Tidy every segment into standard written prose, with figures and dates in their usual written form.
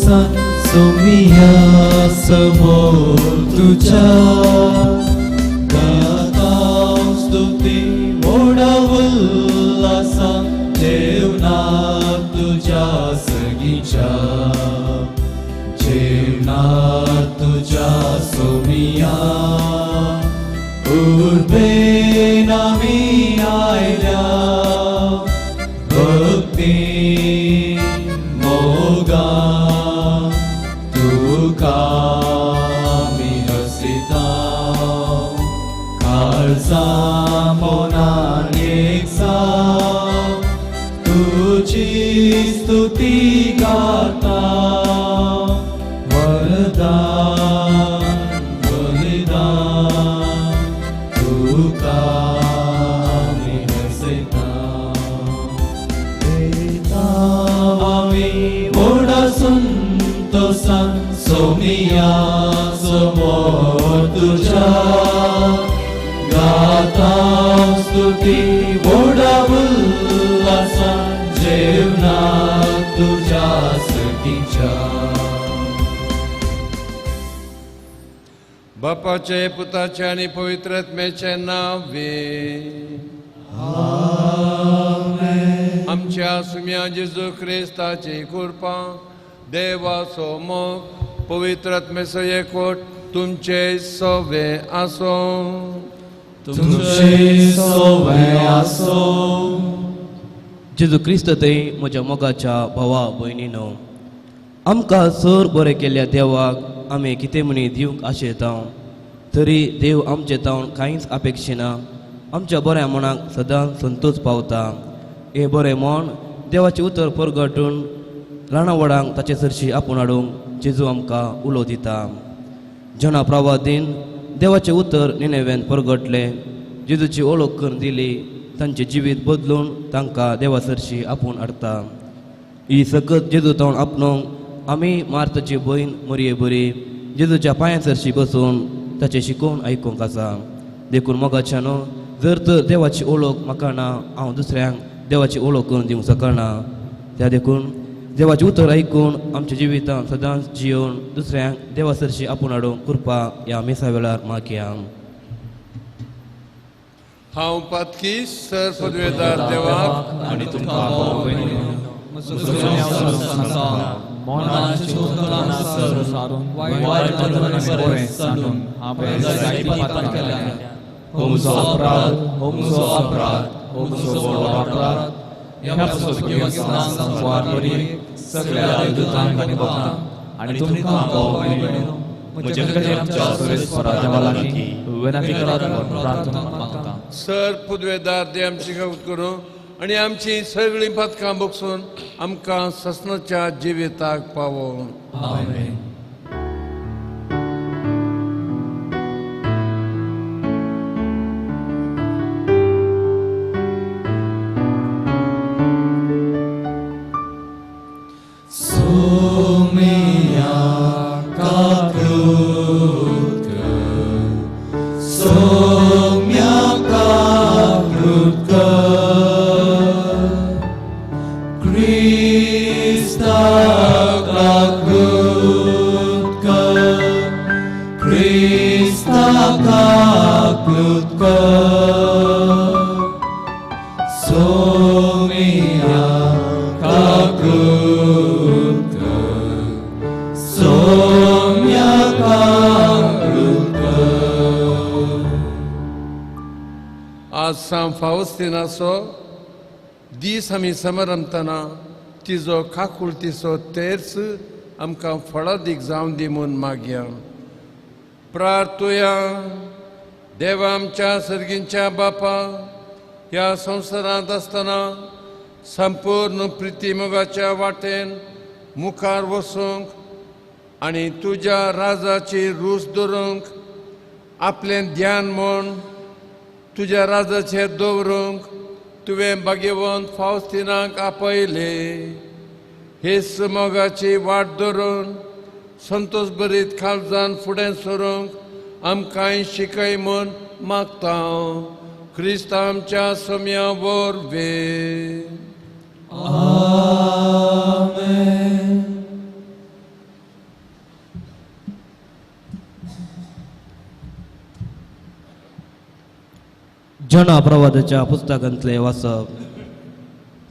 संतोषान सोमिया समोर तुझ्या गाता स्तुती व्हडा उल्हासान जेवणा तुझ्या सगीच्या जेवणा तुझ्या सोमिया उर्बेन आमी आयल्या भक्ती मोगान तुका आमी हसिता काळजा मनान एकसाव तुजी स्तुती गाता वरदान बलिदान तुका आमी हसिता आमी व्हडा संतोषान सोमिया समोर तुझ्या गाता स्तुती व्हडा उल्हासान जेवणा तुझ्या सगीच्या. बापाचे पुताचे आनी पवित्र आत्म्याचे नांवे. आमच्या सुम्या जेजू क्रिस्ताची कृपा, देवाचो मोग, पवित्र आत्म्याचो एकवट तुमचे सवे आसूं. तुमचे सवे आसूं. जेजू क्रिस्त थंय म्हज्या मोगाच्या भावा भयणीनो, आमकां सर बरें केल्ल्या देवाक आमी कितें म्हणी दिवंक आशेता, तरी देव आमचे तावन कांयच अपेक्षिना. आमच्या बऱ्या मनाक सदांच संतोष पावता. हें बरें मन देवाचें उतर परगटून ल्हाना व्हडांक ताचे सरशी आपोवन हाडूंक जेजू आमकां उलो दिता. जना प्रवादीन देवाचें उतर निनेवेन परगटलें, जेजूची वळख करून दिली, तांचें जिवीत बदलून तांकां देवा सरशी आपोवन हाडटा. ही सकत जेजू तावन आपणोवंक आमी मार्ताची भयण मरये बरी जेजूच्या पांयां सरशी बसून ताचें शिकोवन आयकूंक आसा. देखून मोगाच्यानो, जर तर देवाची वळख म्हाका ना, हांव दुसऱ्यांक देवाची वळख करून दिवंक शकना. त्या देखून देवाचें उतर आयकून आमच्या जिवितांत सदांच जियोवन दुसऱ्यांक देवा सरशी आपोवन हाडूंक कृपा ह्या मिसा वेळार मागया. हांव पातकी सर पदवेदार देवाक आनी तुमकां भाव भयणीनो, हो म्हजो अपराध, हो म्हजो अपराध, हो म्हजो व्हडलो अपराध. ह्या पासत संवाद बरी सगळ्या देवदूतांक आनी भक्तांक आनी तुमकां भाव भयणीनो, म्हजे खातीर आमच्या सर्वेस्परा देवा लागीं विनंती करात म्हूण प्रार्थना मागता. सर पुदवेदार दे आमची खबर करूं आनी आमची सगळीं पथकां बगसून आमकां ससनाच्या जिविताक पावोवन. आमेन. सोमिया काकृत कर, सोम्या काकृत कर, क्रिस्ता काकृत कर, क्रिस्ता काकृत कर, सोमिया काकृत कर, सोम्या काकृत कर. आज सांव फावस्तिनाचो दीस आमी समारंभतना तिजो काकुळतीचो तेर्स आमकां फळादीक जावन दी म्हूण मागया. प्रार्थुया. देवा आमच्या सर्गींच्या बापा, ह्या संवसारांत आसतना संपूर्ण प्रिती मोगाच्या वाटेन मुखार वचूंक आनी तुज्या राजाची रूच दवरूंक आपलें ध्यान म्हूण तुज्या राजाचेर दवरूंक तुवें भाग्यवंत फावस्तिनाक आपयले. हेच मोगाची वाट धरून संतोष भरीत काळजान फुडें सरूंक आमकांय शिकय म्हूण मागता. क्रिस्त आमच्या सम्या वरवीं. आमेन. जोना प्रवादाच्या पुस्तकांतले वाचप.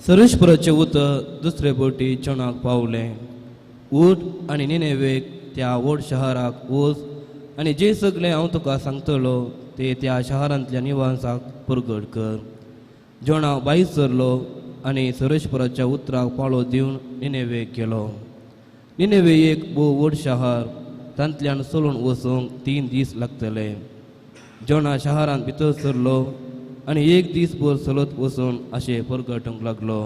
सर्वेस्पराचें उतर दुसरे बोटी जोनाक पावलें. उठ आनी निनेवेक त्या व्हड शहराक वच आनी जे सगळें हांव तुका सांगतलो ते त्या शहरांतल्या निवासाक परगट कर. जोना भायर सरलो आनी सर्वेस्पराच्या उतराक पाळो दिवन निनेवेक गेलो. निनेवे एक भोव व्हड शहर, तांतल्यान चलून वचूंक 3 दीस लागतले. जोना शहरांत भितर सरलो आनी एक दीस भर चलत वचून अशें परगटूंक लागलो.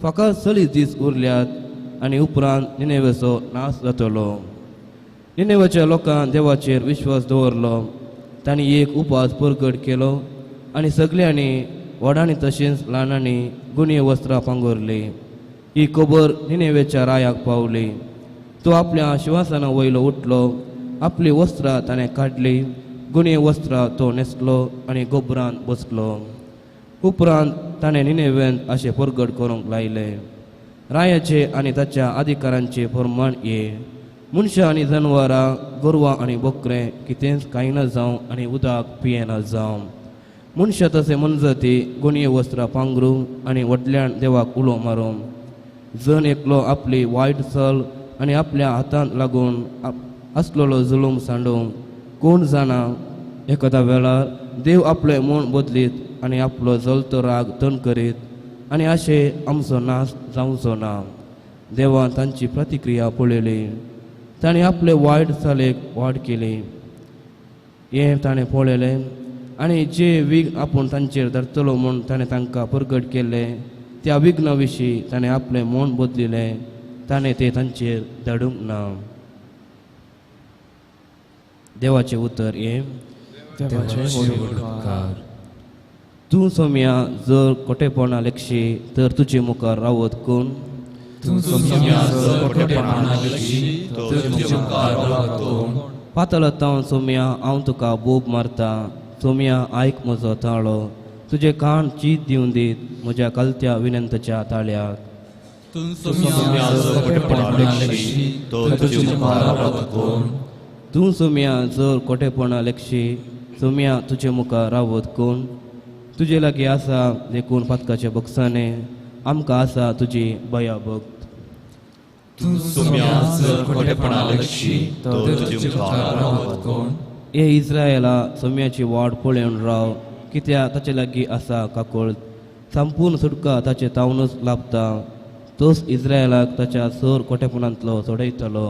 फकत 40 दीस उरल्यात आनी उपरांत निनेवेचो नाश जातलो. निनेवेच्या लोकांक देवाचेर विश्वास दवरलो. तांणी एक उपास परगट केलो आनी सगल्यांनी व्हडांनी तशेंच ल्हानांनी गुणी वस्त्रां पांगुरली. ही खबर निनेवेच्या रायाक पावली. तो आपल्या शिंवासना वयलो उठलो, आपली वस्त्रां ताणें काडली, गुणी वस्त्रां तो न्हेसलो आनी गोबरान बसलो. उपरांत ताणें निनेवेंत अशें परगट करूंक लायलें, रायाचे आनी ताच्या अधिकारांचे प्रमाण ये, मनशां आनी जनवरां, गोरवां आनी बोकरे कितेंच खायना जावं आनी उदक पियेना जावं. मनशां तशें मनजाती गुणी वस्त्रां पांगरूं आनी व्हडल्यान देवाक उलो मारूं. जण एकलो आपली वायट चल आनी आपल्या हातांत लागून आसलेलो जुलूम सांडूंक. कोण जाणा, एखाद्या वेळार देव आपलें म्हूण बदलीत आनी आपलो जलतो राग तण करीत आनी अशें आमचो नाश जावचो ना. देवान तांची प्रतिक्रिया पळयली. ताणें आपले वायट चालेक वाड केली हें ताणें पळयलें आनी जे विघ्न आपूण तांचेर धरतलो म्हूण ताणें तांकां परगट केल्लें त्या विघ्ना विशीं ताणें आपलें म्हूण बदलिलें. ताणें तें तांचेर धाडूंक ना. देवाचें उतर हें. तूं सोम्या जर कोटेपणा लेखशी तर तुजे मुखार रावत कोण? पातळतां सोम्या हांव तुका बोब मारता. सोम्या आयक म्हजो ताळो, तुजे कान चीत दिवन दीत म्हज्या कलत्या विनंतच्या ताळ्याक. तूं सोम्या जर कोटेपणा लेखशी सोम्या तुजे मुखार रावत कोण? तुजे लागीं आसा देखून पातकाच्या बक्षाने आमकां आसा तुजी भया भक्त. हे इस्रायला सोम्याची वाट पळोवन राव, कित्याक ताचे लागीं आसा काकूळ. संपूर्ण सुटका ताचे तावनूच लाभता. तोच इस्रायलाक ताच्या सर कोटेपणांतलो सोडयतलो.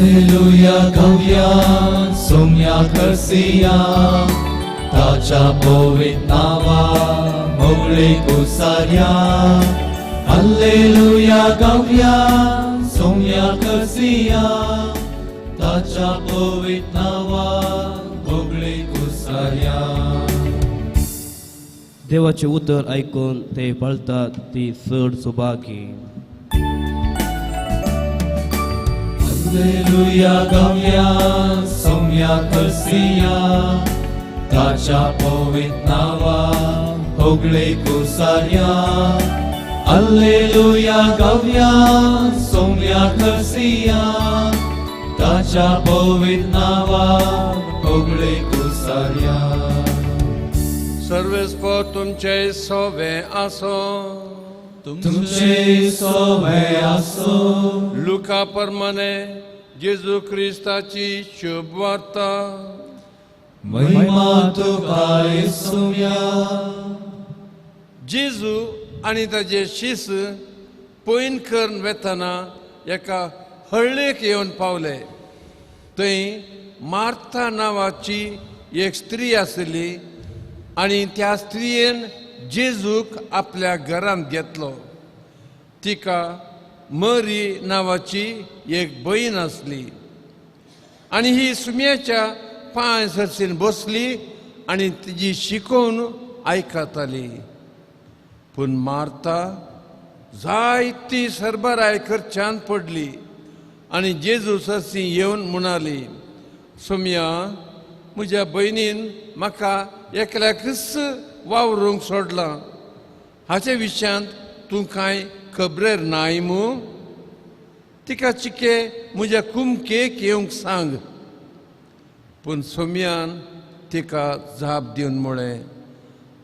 Alleluia गावया सोम्या करसिया, ताच्या पवित्र नावा मोगळे कुसार्या. Alleluia गावया सोम्या करसिया, ताच्या पवित्र नावा मोगळे कुसार्या. देवाचें उतर आयकून ते पाळतात ती चड सुभागी. Alleluia गावया सोम्या करसिया, ताच्या पवित्र नावा होगळे कुसार्या. Alleluia गावया सोम्या करसिया, ताच्या पवित्र नावा होगळे कुसार्या. सर्वेस्पर तुमचे सोवे आसो. तुमचे सोवे आसो. लुका प्रमाणे जेजू क्रिस्ताची शुभ वार्ता. महिमा तुका येसुया. जेजू आनी ताजे शिस पयन करून वेतना एका हळ्ळेक येवन पावले. थंय मार्था नांवाची एक स्त्री आसली आनी त्या स्त्रियेन जेजूक आपल्या घरांत घेतलो. तिका मरी नांवाची एक भयण आसली आनी ही सुम्याच्या पांय सरसीन बसली आनी तिजी शिकोवन आयकताली. पूण मार्था जायती सरबराय खर्चान पडली आनी जेजू सरसी येवन म्हणाली, सोम्या म्हज्या भयणीन म्हाका एकल्याकच वावरूंक सोडलां. हाचे विशयांत तूं कांय खबरेर नाय मू? तिका चिके म्हज्या कुमकेक येवंक सांग. पूण सोम्यान तिका जाप दिवन म्हळें,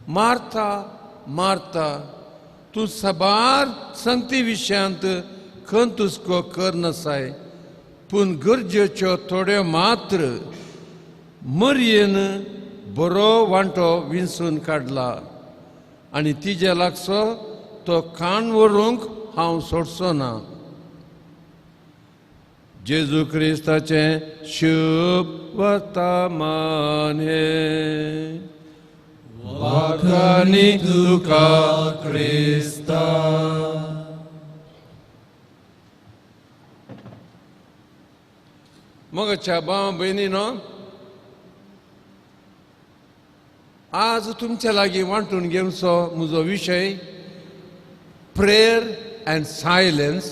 मार्था मार्था, तूं साबार संगती विशयांत खंत हुस्को करनासाय, पूण गरजेच्यो थोड्यो मात्र. मरयेन बरो वांटो विंचून काडला आनी तिजे लागचो तो कान व्हरूंक हांव सोडचो ना. जेजू क्रिस्ताचें शुभ वर्तमान हें. वाखाणी तुका क्रिस्ता. मोगाच्या भाव भयणीनो, आज तुमच्या लागीं वांटून घेवचो म्हजो विशय prayer and silence,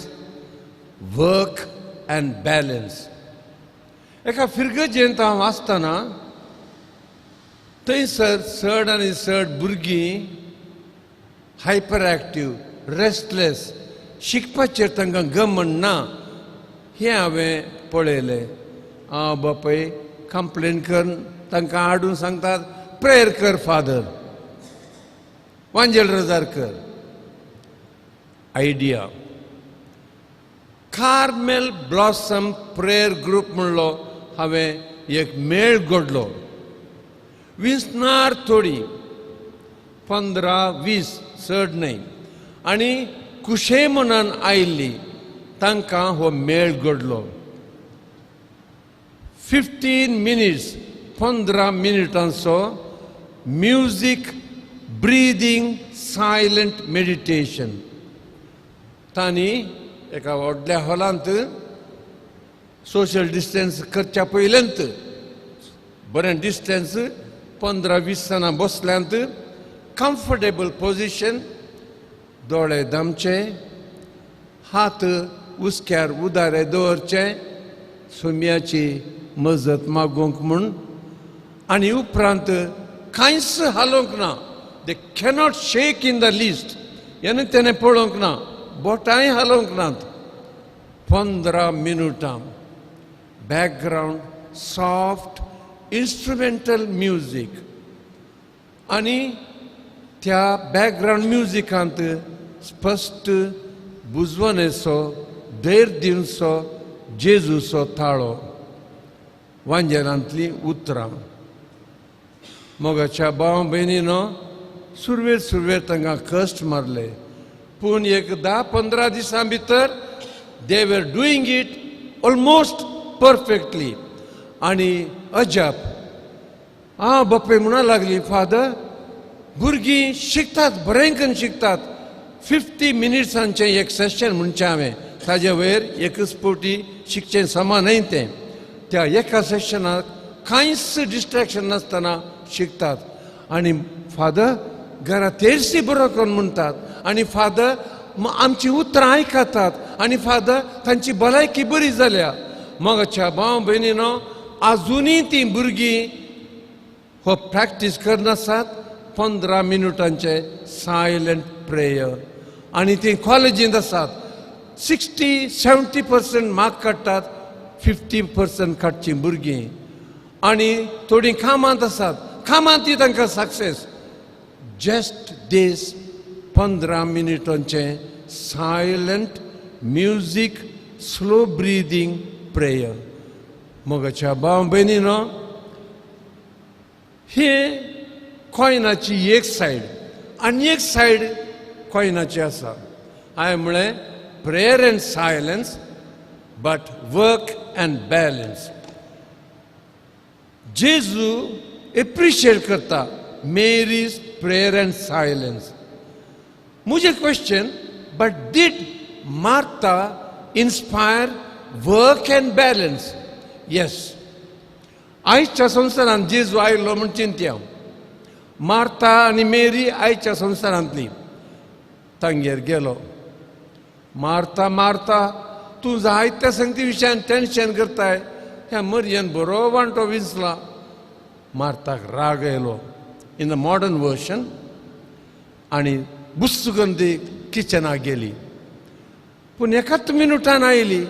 work and balance. एका फिरगजेंत हांव आसतना थंयसर चड आनी चड भुरगीं हायपर एक्टीव, रेस्टलेस, शिकपाचेर तांकां गमन ना हें हांवें पळयलें. हांव बापाय कंप्लेन करून तांकां हाडून सांगतात, प्रेयर कर फादर, वांजेल रजार कर. Idea Carmel blossom prayer group म्हणलो हांवें एक मेळ घडलो. विसनार थोडी 15-20 चड न्हय, आनी कुशे मनान आयिल्ली तांकां हो मेळ घडलो. 15 मिनिट्स 15 मिनटांचो म्युजीक, ब्रिदींग, सायलंट मेडिटेशन. तांणी एका व्हडल्या हॉलांत सोशल डिस्टन्स करच्या पयल्यांत बरें डिस्टन्स 15-20 जाणां बसल्यांत, कम्फर्टेबल पोजिशन, दोळे दामचे, हात हुस्क्यार उदारे दवरचे सोम्याची मजत मागूंक म्हूण, आनी उपरांत कांयच हालोवंक ना. They cannot shake in the least. हें तेणें पळोवंक ना, बोटांय हालोवंक नात. 15 मिनुटां बॅकग्रावंड सॉफ्ट इन्स्ट्रुमेंटल म्युजीक, आनी त्या बॅकग्रावंड म्युजिकांत स्पश्ट बुजवणेचो, धैर्य दिवचो जेजूचो ताळो, वांजेलांतलीं उतरां. मोगाच्या भाव भयणीनो, सुरवेर सुरवेर तांकां कश्ट मारले, पूण एक 10-15 दिसां भितर they were doing it almost perfectly. आनी अजाप, आं बापूय म्हणूंक लागली, फादर भुरगीं शिकतात, बरें करून शिकतात. 50 मिनिट्सांचें एक सेशन म्हणचें हांवें, ताजे वयर एकच फावटी शिकचें समा न्हय तें. त्या एका सेशनाक कांयच डिस्ट्रेक्शन नासतना शिकतात. आनी फादर घरा तेरशी बरो करून म्हणटात, आनी फादर आमची उतरां आयकतात, आनी फादर तांची भलायकी बरी जाल्या. मोगाच्या भाव भयणीनो, आजुनूय तीं भुरगीं हो प्रॅक्टीस करनासात 15 मिनुटांचे सायलंट प्रेयर, आनी तीं कॉलेजींत आसात. 60-70% मार्क काडटात, 50% काडचीं भुरगीं, आनी थोडीं कामांत आसात, कामांत तांकां सक्सेस. जस्ट दीस 15 मिनटांचें silent music, slow breathing prayer. मोगाच्या भाव भयणीनो, हे कॉयनाची एक सायड आनी एक सायड कॉयनाची आसा. हांवें म्हळें prayer and silence but work and balance. जेजू एप्रिशिएट करता मेरीज प्रेयर अँड सायलन्स. म्हजें question, but did Martha inspire work and balance? Yes. आयच्या संवसारांत जेजू आयलो म्हूण चिंती हांव. मार्था आनी मेरी आयच्या संवसारांतली. तांगेर गेलो, मार्था मार्था तूं जायत्या संगती विशयान टेन्शन करताय, ह्या मरयेन बरो वांटो विंचला. मार्ताक राग आयलो इन the modern version आनी बुस्स करून ती किचनाक गेली. पूण एकाच मिनुटान आयली,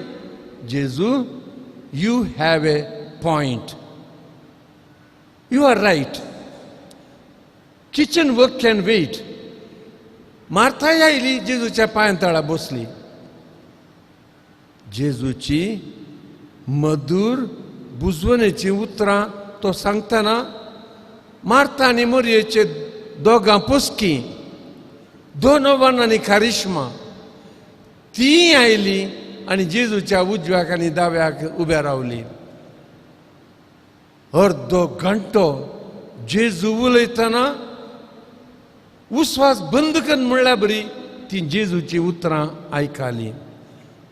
जेजू you have a point, you are right, kitchen work can wait. मार्ताय आयली, जेजूच्या पांयां तळा बसली. जेजूची मधूर बुजवणेची उतरां तो सांगतना मार्ता आनी मोरयेचे दोगां पोसकी दोनोवन आनी कारिश्मा ती आयली आनी जेजूच्या उजव्याक आनी दाव्याक उब्या रावली. अर्दो घंटो जेजू उलयतना उस्वास बंद कर म्हणल्यार बरी ती जेजूची उतरां आयकाली.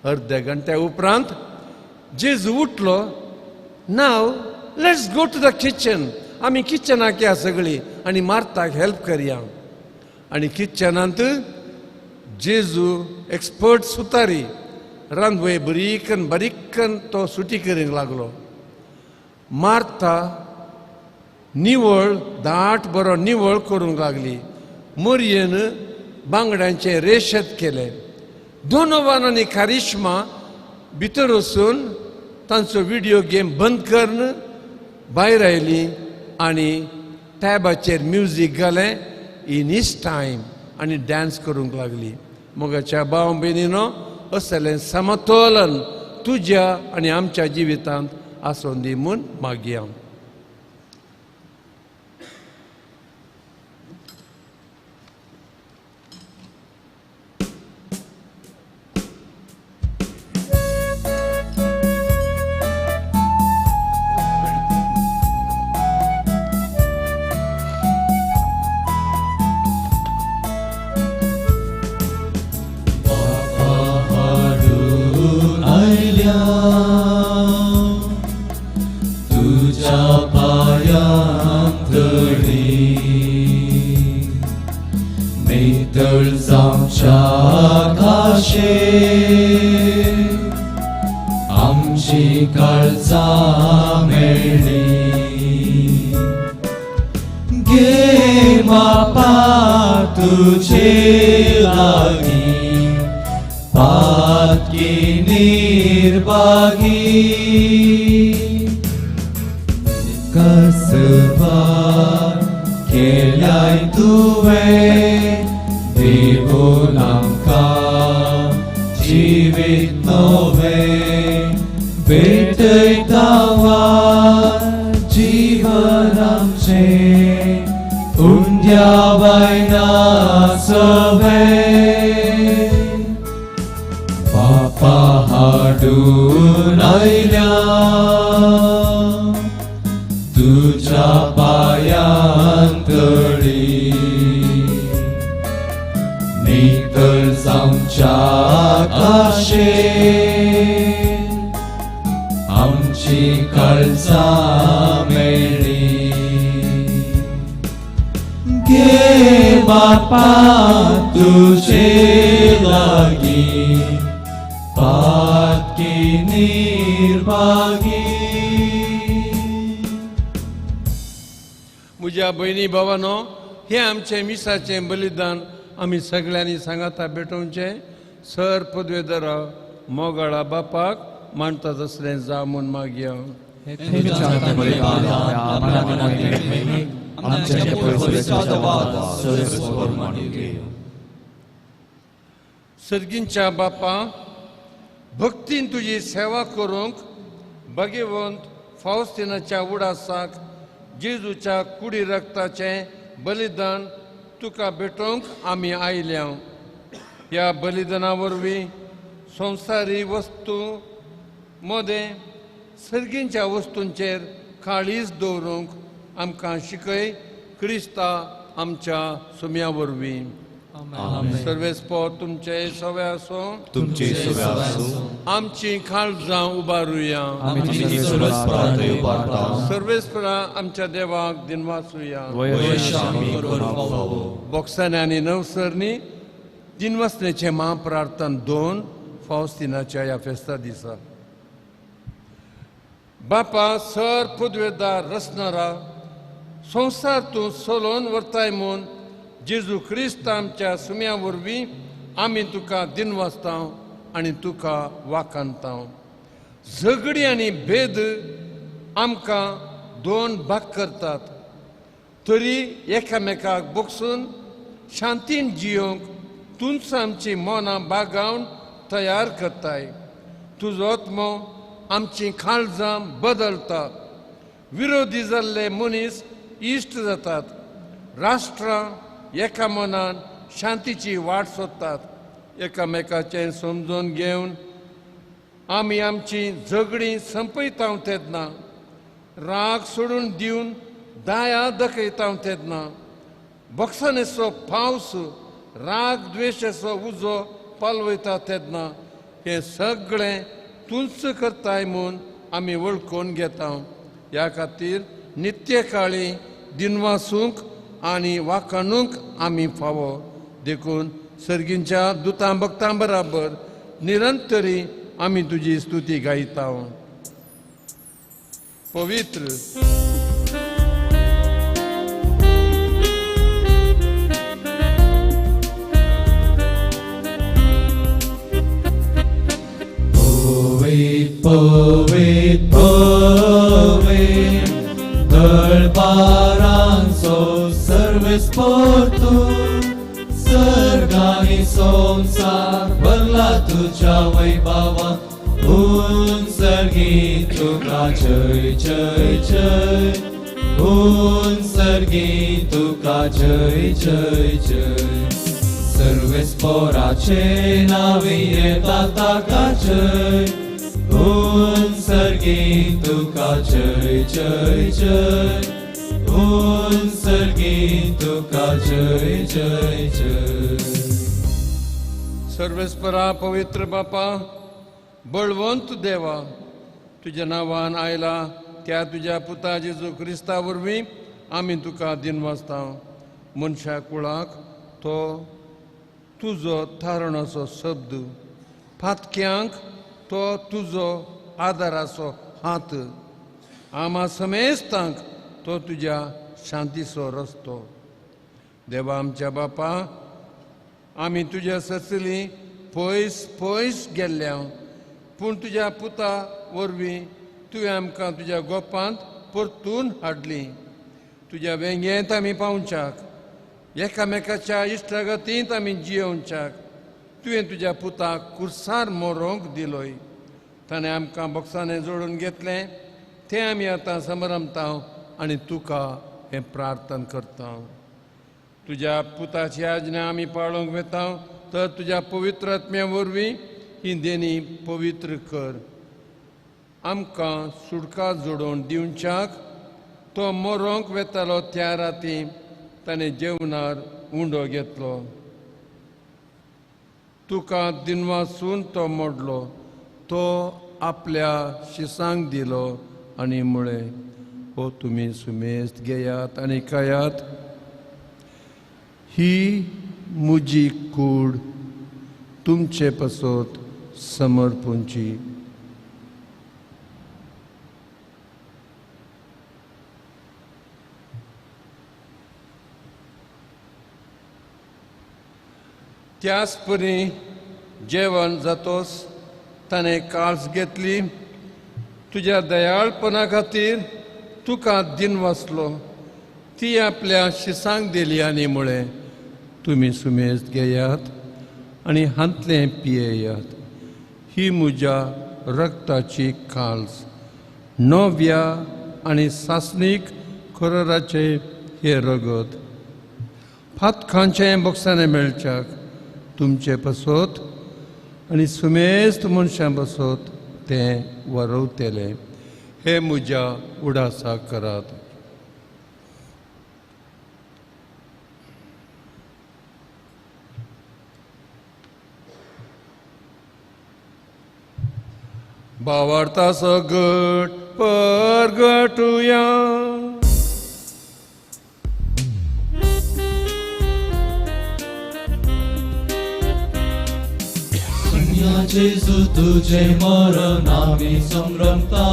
अर्द्या घंट्या उपरांत जेजू उठलो, now let's go to the kitchen, आमी किचनाक या सगळीं आनी मार्ताक हेल्प करया. आनी किचनांत जेजू एक्सपर्ट सुतारी रांदवय बरीकन बारीकन तो सुटी करूंक लागलो. मार्ता निवळ दाट बरो निवळ करूंक लागली. मोरयेन बांगड्यांचें रेशद केलें. दोनोवान आनी कारिश्मा भितर वचून तांचो व्हिडियो गेम बंद करून भायर आयली आनी टॅबाचेर म्युजीक घालें इन his time आनी डांस करूंक लागली. मोगाच्या भाव भयणीनो, असलें समतोलन तुज्या आनी आमच्या जिवितांत आसूं दी म्हूण मागया. म्हज्या भयणी भावानो, हें आमचें मिसाचें बलिदान आमी सगळ्यांनी सांगाता भेटोवचें. सर पदवेदारा मोगाळा बापाक मानता तसलें जावं म्हूण मागया. सर्गींच्या बापा, भक्तीन तुजी सेवा करूंक भगवंत फावस्तिनाच्या उडासाक जेजूच्या कुडी रक्ताचें बलिदान तुका भेटोवंक आमी आयल्या. ह्या बलिदाना वरवीं संवसारी वस्तू मदें सर्गींच्या वस्तूंचेर काळीज दवरूंक आमकां शिकय, क्रिस्ता आमच्या सुम्या वरवीं. सर्वेस्पो तुमचे सवे आसूं, तुमचे सवे आसूं. आमची काळजां उबारुया, सर्वेस्परा आमच्या देवाक दिनवासुया. बोक्सांनी आनी नवसरनी दिनवासनेचें महाप्रार्थन 2 फावस्तिनाच्या ह्या फेस्ता दिसा. बापा सर पदवेदार रचणारा संवसार तूं सोलोवन व्हरताय म्हूण जेजू क्रिस्त आमच्या सुम्या वरवीं आमी तुका दिनवासता आनी तुका वाखाणता. झगडी आनी भेद आमकां दोन भाग करतात, तरी एकामेकाक बगसून शांतीन जियोंक तूंच आमची मनां बागावन तयार करताय. तुजो आत्मो आमची काळजां बदलता. विरोधी जाल्ले मनीस इश्ट जातात. राष्ट्रां एका मनान शांतीची वाट सोदतात. एकामेकाचें समजून घेवन आमी आमची झगडीं संपयता तेन्ना, राग सोडून दिवन दाया दाखयता तेन्ना, बक्षानेचो पावस राग द्वेशाचो उजो पालवयता तेन्ना हें सगळें तूंच करताय म्हूण आमी वळखून घेता. ह्या खातीर नित्यकाळी दिनवासूंक आनी वाखाणूंक आमी फावो. देखून सर्गींच्या दुतां भक्तां बराबर निरंतरी आमी तुजी स्तुती गायता. पवित्र पवित पवित दळबारांचो सर्वेस्पोर तूं, सर्गानी संवसार भरला तुज्या वैभवान. उन सर्गी तुका जय जय जय, उन सर्गी तुका जय जय जय. सर्वेस्पोराचे नांवी येता ताका जय, उन सर्गी तुका जय जय जय, उन सर्गी तुका जय जय जय. सर्वेस्परा पवित्र बापा, बळवंत देवा, तुज्या नांवान आयला त्या तुज्या पुता जेजू क्रिस्ता वरवीं आमी तुका दिनवासता. मनशा कुळाक तो तुजो थारणाचो शब्द, फातक्यांक तो तुजो आदाराचो हात, आमा समेस्तांक तो तुज्या शांतीचो रस्तो. देवा आमच्या बापा, आमी तुज्या ससली पयस पयस गेल्ल्या, पूण तुज्या पुता वरवीं तुवें आमकां तुज्या गोपांत परतून हाडली. तुज्या वेंगेंत आमी पावच्याक, एकामेकाच्या इश्टागतींत आमी जियोवच्याक तुवें तुज्या पुताक कुर्सार मोरोंक दिलोय. ताणें आमकां बक्षांनी जोडून घेतलें तें आमी आतां समरमता आनी तुका हें प्रार्थना करता. तुज्या पुताची आज्ञा आमी पाळूंक वेता, तर तुज्या पवित्र आत्म्या वरवीं ही देणी पवित्र कर. आमकां सुटका जोडोवन दिवच्याक तो मोरोंक वेतालो त्या राती ताणें जेवणार उंडो घेतलो. तुका दिनवासून तो मोडलो, तो आपल्या शिसांक दिलो आनी म्हळें, हो तुमी सुमेस्त घेयात आनी खायात, ही म्हजी कूड तुमचे पासत समर्पूंची. त्याच परी जेवण जातोस ताणें काळज घेतली. तुज्या दयाळपणा खातीर तुका दिनवासलो. ती आपल्या शिसांक दिली आनी म्हळें, तुमी सुमेस्त घेयात आनी हांतलें पियेयात, ही म्हज्या रक्ताची काळज, नव्या आनी सासणीक खरोराचें हें रगत. फातखांचें बक्षाणें मेळच्याक तुमचे पासत आनी सुमेस्त मनशां पासत तें वरवतलें. हे म्हज्या उडासाक करात. भावार्थाचो गट परगटुया. जेजू तुझे मरण आमी संभ्रमता,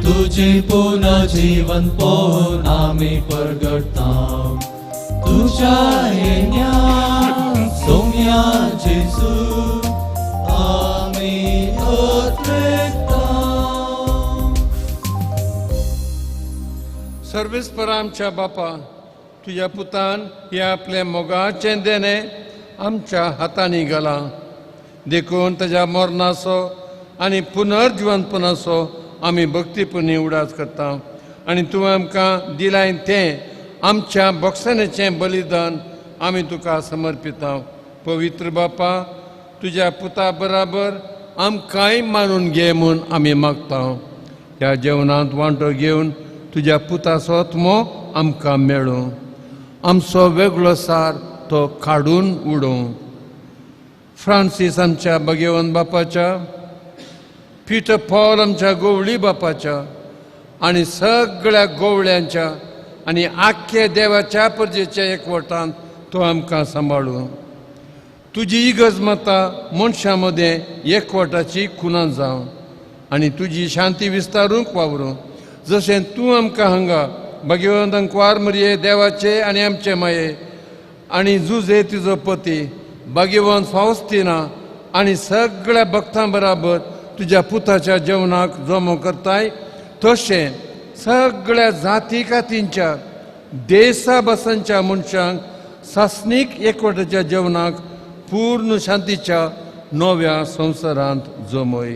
तुझे पुनर्जीवन पळोवन आमी परगटता तुझ्या येण्या सोम्या जेजू आमी अत्रेकता. सर्वेस्पर आमच्या बापा, तुज्या पुतान हे आपल्या मोगाचें देणें आमच्या हातांनी घालां, देखून ताज्या मरणाचो आनी पुनर्जिवनपणाचो आमी भक्तीपुणी उडास करता आनी तूं आमकां दिलाय तें आमच्या भक्षणेचें बलिदान आमी तुका समर्पिता. पवित्र बापा, तुज्या पुता बराबर आमकांय मानून घे म्हूण आमी मागता. ह्या जेवणांत वांटो घेवन तुज्या पुताचो आत्मो आमकां मेळूं, आमचो वेगळो सार तो काडून उडोवं. फ्रांसीस आमच्या भगेवन बापाच्या, पिटर पॉल आमच्या गोवळी बापाच्या आनी सगळ्या गोवळ्यांच्या आनी आख्खे देवाच्या परजेच्या एकवटान तो आमकां सांबाळूं. तुजी इगर्ज माता मनशां मदें एकवटाची खुणां जावं आनी तुजी शांती विस्तारूंक वावरूं, जशें तूं आमकां हांगा भगवंतांक कुवार मरये देवाचे आनी आमचे माये आनी जुजे तुजो पती भगवंत फावस्तिना आनी सगळ्या भक्तां बराबर तुज्या पुताच्या जेवणाक जमो करताय, तशें सगळ्या जाती कातींच्या देसा भासांच्या मनशांक सासणीक एकवटाच्या जेवणाक पूर्ण शांतीच्या नव्या संवसारांत जमय.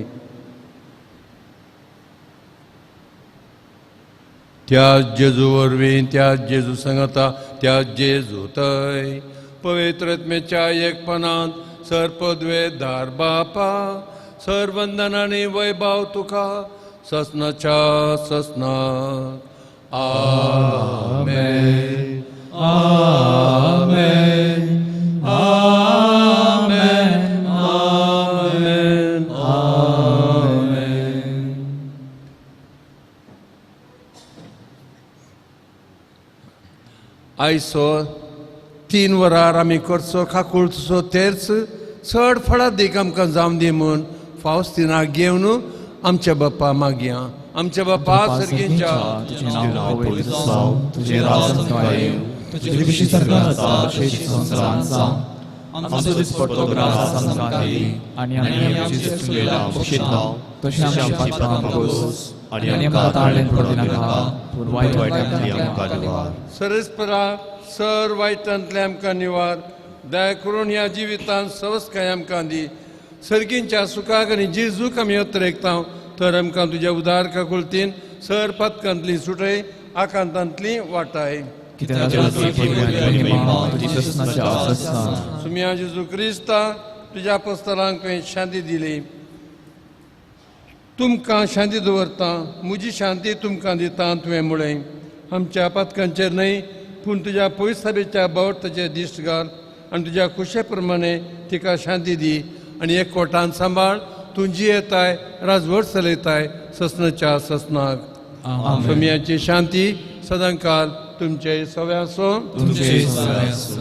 त्या जेजू वरवीं, त्या जेजू सांगता, त्या जेजू तय पवित्र आत्म्याच्या एकपणांत सर्पद्वे दार बापा सर्वंदन आनी वैभव तुका ससनाच्या ससनाक. आमेन. आमेन. आमेन. आमेन. आमेन. आयसो 3 वरार आमी करचो काकुळचो तेर्च चड फळादीक आमकां जावं दी म्हूण फावस्तिनाक घेवन आमच्या बाप्पा मागया. आमच्या बाप्पा सर्गींच्या, तुजें नांव पवित्र जावं, तुजें राज आमकां येवं, तुजी खुशी स्वर्गांत आसा तशीच संवसारांत जावं. आमचो दिसपट्टो ग्रास आमकां दी आनी आमी आमची चुकलेल्यांक बक्षिता तशें आमची पातकां भोगोस आनी आमकां ताळ्ळें पडूं नाका, पूण वायट वायटांतली आमकां निवार. सरस्परा सर वायटांतले आमकां निवार, दया करून ह्या जिवितांत सवस्काय आमकां दी. सर्गींच्या सुखाक आनी जेजूक आमी अत्रेकता, तर आमकां तुज्या उदार काकुळतीन सर पातकांतली सुटय, आकांतांतली वाटाय. सुम्या जेजू क्रिस्ता, तुज्या पस्तरांक तुवें शांती दिली, तुमकां शांती दवरता, म्हजी शांती तुमकां दिता तुवें म्हळें. आमच्या पातकांचेर न्हय पूण तुज्या पयसाबेच्या बावटाचेर दिश्ट घाल आनी तुज्या खुशे प्रमाणे तिका शांती दी आनी एकवटान सांबाळ. तूं जियेताय, राजवट चलयताय ससनाच्या ससनाक. सोम्याची शांती सदांकाल तुमचे सव्यासो,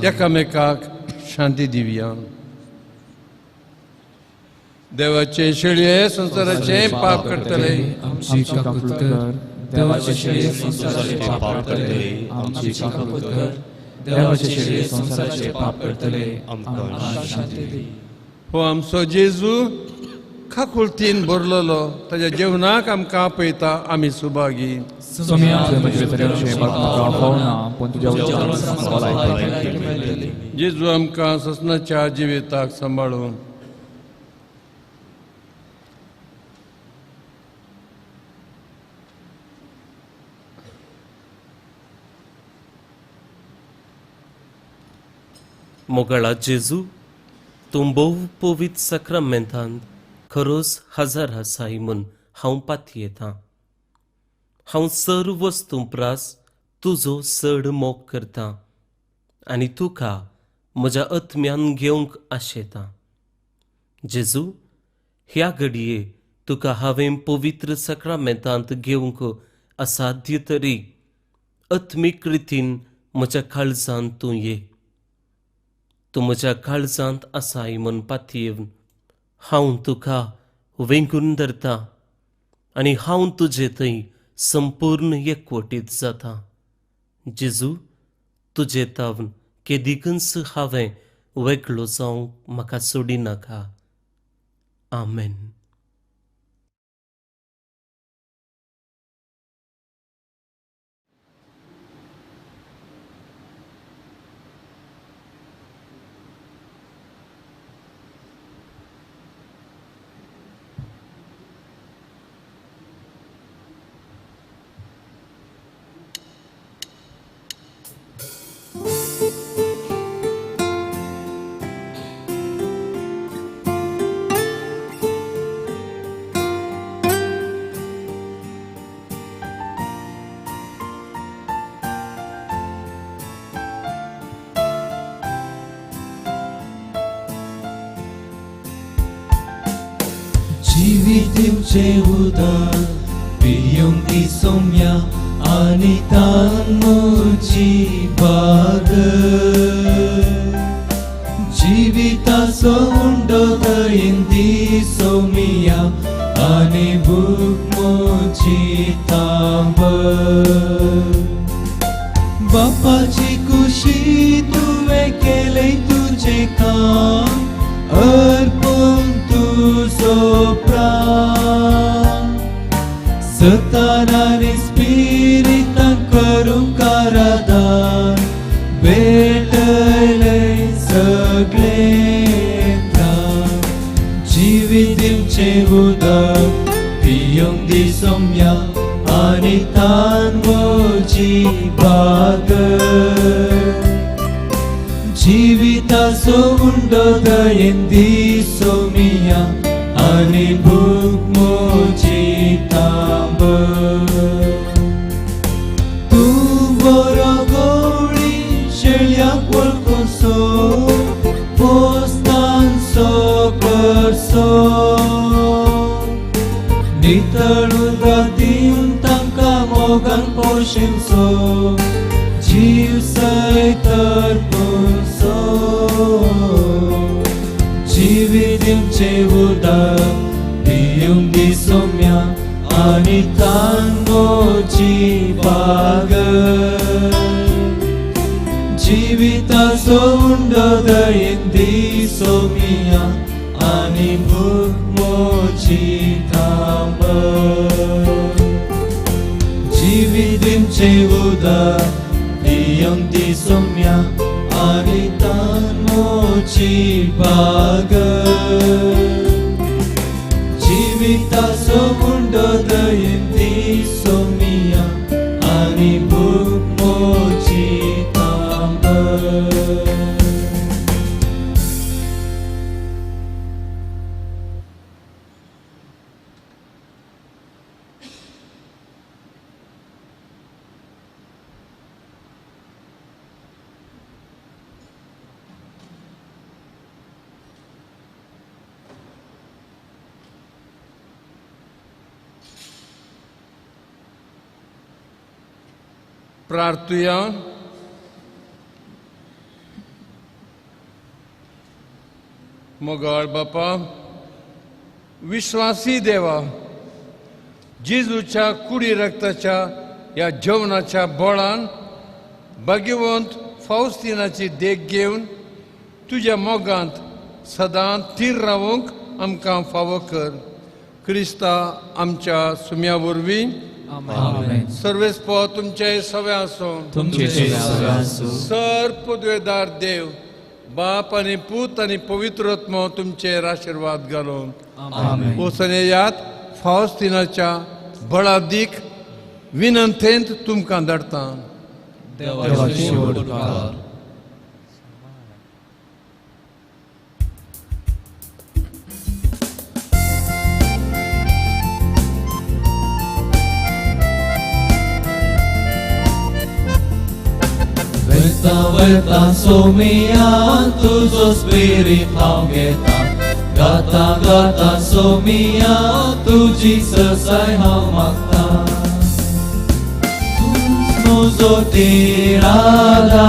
एकामेकाक शांती दिवया. देवाचे शेळये संवसाराचे पाप करतले, आमची काकूत कर. देवाचे शेळये संवसाराचे पाप करतले, आमची काकूत कर. देवाचे शेळये संवसाराचे पाप करतले, आमकां शांती दी. हो आमचो जेजू काकुळतीन भरलेलो, ताज्या जेवणाक आमकां आपयता, आमी सुभागी. जेजू आमकां ससनाच्या जिविताक सांबाळून. मोगाळा जेजू, तूं भोव पवित्र साक्रामेंतांत खरोच हजार आसाय म्हूण हांव पातयेतां. हांव सर्व वस्तूं प्रास तुजो चड मोग करतां आनी तुका म्हज्या आत्म्यान घेवंक आशेतां. जेजू, ह्या घडये तुका हांवें पवित्र साक्रामेंतांत घेवंक असाध्य तरी आत्मीक रितीन म्हज्या काळजांत तूं ये. तूं म्हज्या काळजांत आसाय म्हूण पातयेवन हांव तुका वेंगून धरता आनी हांव तुजे थंय संपूर्ण एकवटीत जाता. जेजू, तुजे तावन केदिकूच हांवें वेगळो जावंक म्हाका सोडिनाका. आमेन. जिवित उदक पियोंक दी सोम्या आनी तांची बाग जिविताचो उंडो दयेन दी सोमिया आनी भूक मोची तांब बापाची कुशी तुवें केलें तुजें काम अर्पून तुजो प्राण सतानानी स्पिरितान करूंक आराधन भेटयलें सगळें त्राण जिवीत दिवचें उदक पियोंक दी सोम्या आनी तानवोची बाग जिविताचो उंडो दयेन दी सोमिया आनी भूक मोची तांब तूं बरो गवळी शेळयाक वळखसो पोस्तांचो करसो नितळ उदक दिवन तांकां मोगान पोशेंसो जीव सयत अर्पुसो जिवीत दिवचें उदक पियोंक दी सोम्या आनी तांगोची बाग जिविताचो उंडो दयेन दी सोमिया आनी भूक मोची थांब जिवीत दिवचें उदक पियोंक दी सोम्या आनी तांगोची बाग जिविताचो उंडो दयेन दी सोमिया आनी भूक मोची तांब. प्रार्थुया. मोगाळ बापा, विश्वासी देवा, जेजूच्या कुडी रक्ताच्या ह्या जेवणाच्या बळान भाग्यवंत फावस्तिनाची देख घेवन तुज्या मोगांत सदां थीर रावंक आमकां फावो कर. क्रिस्ता आमच्या सुम्या वरवीं. सर्वेस्पो तुमचे सवे आसूं. सर पदवेदार देव बाप आनी पूत आनी पवित्र आत्मो तुमचेर आशिर्वाद घालून वचून फावस्तिनाच्या बळादीक विनंतेंत तुमकां धाडटा. वयता वयता सोमिया तुजो स्पिरीत हांव घेता गाता गाता सोमिया तुजी ससाय हांव मागता तूंच म्हजो तिरादार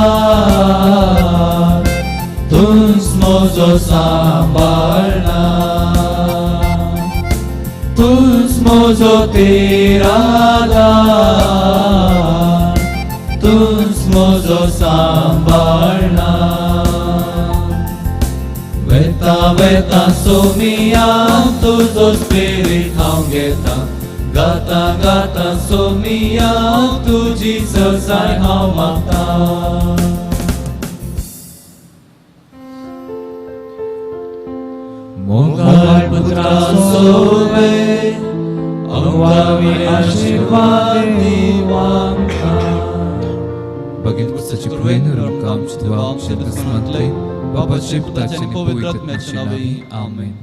तूंच म्हजो सांबाळणार तूंच म्हजो तेरादार तूंच म्हजो सांबाळना वेता वेता सोमिया तुजो स्पिरीट हांव घेता गाता गाता सोमिया तुजी सजाय हांव मागता. मोगाळ पुत्रा सोवे अंगावी आशिर्वाद दिवांका. बगेन पुस्तची कृपेन रुमकाम चितवा आमचे दुस्मंतले बापाचे पुताचे आणि पवित्र आत्म्याचे नावे आमेन.